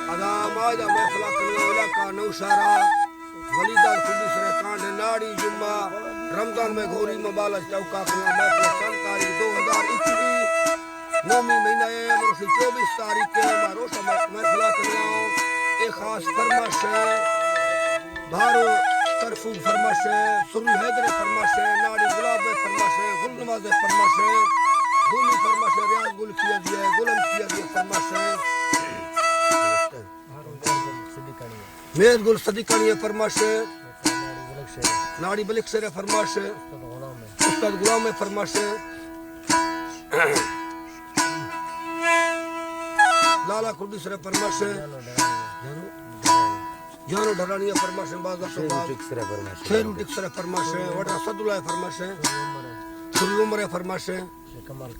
ادا ما ادا محفل ءَ کنگ ءَ علاقہ نوشہرا، ولیدار کلی سرا کانڈ ناڑی جمعہ، رمضان مئے گھوری مبالغ چوکا کنگ ءَ محفل ءَ، چند تاریخ دو ہزار اکیس، نومی مہینہ ءِ، روشی چوبیس تاریخ ءِ، ما روش ءَ محفل ءَ کنگ ءَ۔ اے خاص فرمائش ءِ، بھارو طرفو فرمائش ءِ، سری حیدر ءِ فرمائش ءِ، ناڑی گلاب ءِ فرمائش ءِ، گل نواز ءِ فرمائش ءِ، دومی فرمائش ءِ، ریاض گل کیازئی ءِ، گل امکیازئی ءِ فرمائش ءِ، میر گل صدیقانی ءِ فرمائش ءِ، ناڑی بلک شیر ءِ فرمائش ءِ، استاد غلام ءِ فرمائش ءِ، لالا کڈی سر ءِ فرمائش ءِ، جانو ڈھرانی ءِ فرمائش ءِ، باز دفعہ باز۔ شیرو ٹکسر ءِ فرمائش ءِ، وڈرا سدولا ءِ فرمائش ءِ، سری عمر ءِ فرمائش ءِ، کمال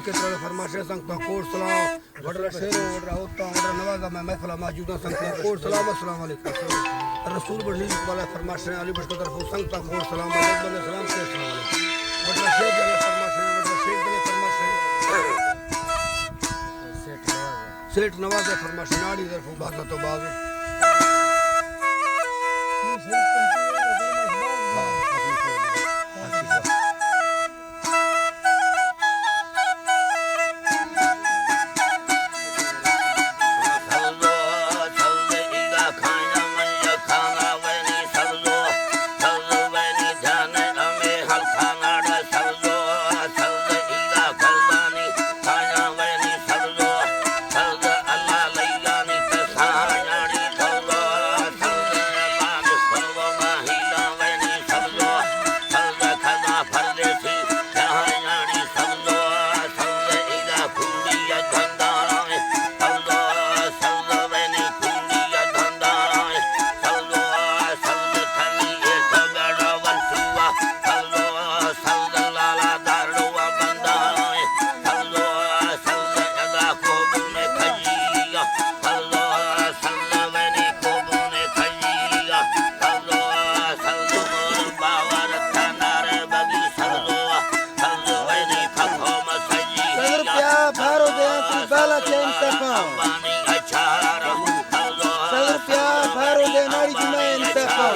کیترا ءِ فرمائش ءِ، سنگتاں کوٹ سلام، وڈرا شیرو، وڈرا ہوتا، وڈرا نوازا مئے محفل ءَ موجود اَنت، سنگتاں کوٹ سلام، السلام علیکم۔ رسول بخش اقبال ءِ فرمائش ءِ، علی بخش قدر پور، سنگتاں کوٹ سلام، بندے سلام، السلام علیکم۔ وڈرا شیخ دل ءِ فرمائش ءِ، وڈرا شیخ دل ءِ فرمائش ءِ۔ سیٹھ نواز ءِ فرمائش، ناڑی ظرف و بازت و باز۔ سد روپیہ بھارو دے انتری بالا چین تپاں۔ سد روپیہ بھارو دے ناڑی جمعہ انتپاں۔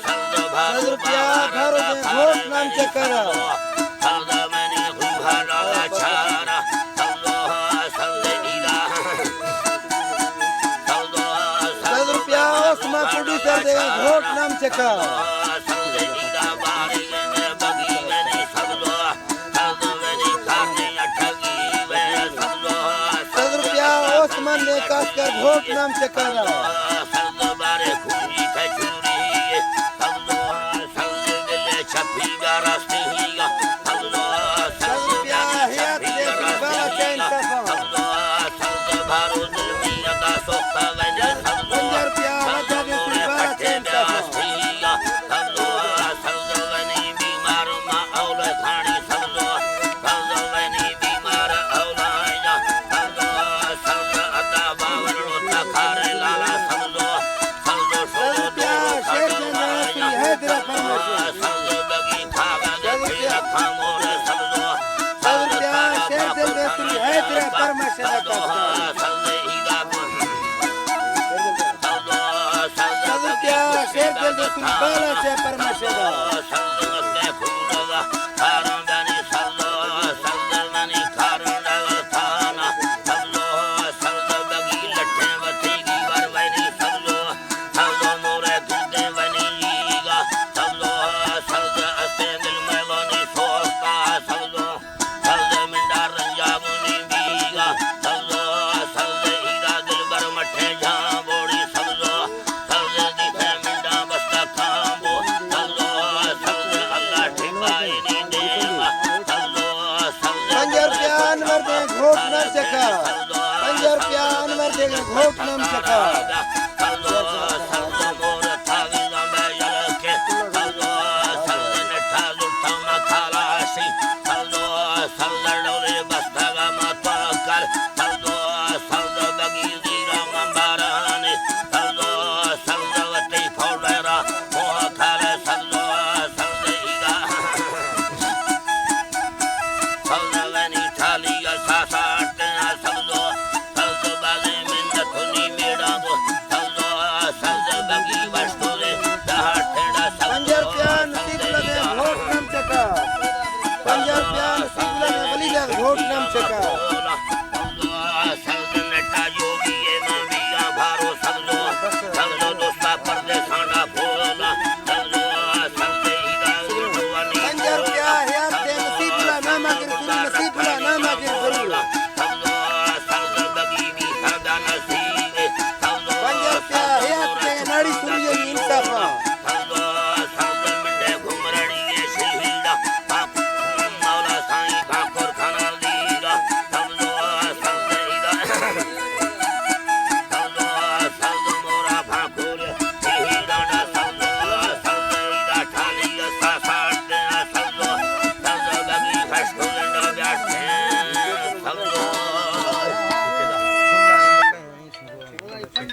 سد روپیہ بھارو دے گھوٹ نام چکرا۔ سد روپیہ عثمان پروڈیوسر دے گھوٹ نام چکا۔ سد روپیہ عثمان نے کاس کا گھوٹ نام چکارا۔ سد روپیہ حیات دے تری بالا چین تپا۔ پنجاہ روپیہ حاجہ دے تری بالا چین تپا۔ سد روپیہ شیر دل دے تری حیدر پرمش۔ سد روپیہ شیر دل دے تری حیدر پرمش۔ سد روپیہ شیر دل دے تری بالا چین پرمش۔ پنجاہ روپیہ انور دے گھوٹ نام چکا۔ پنجاہ روپیہ انور دے گھوٹ نام چکا۔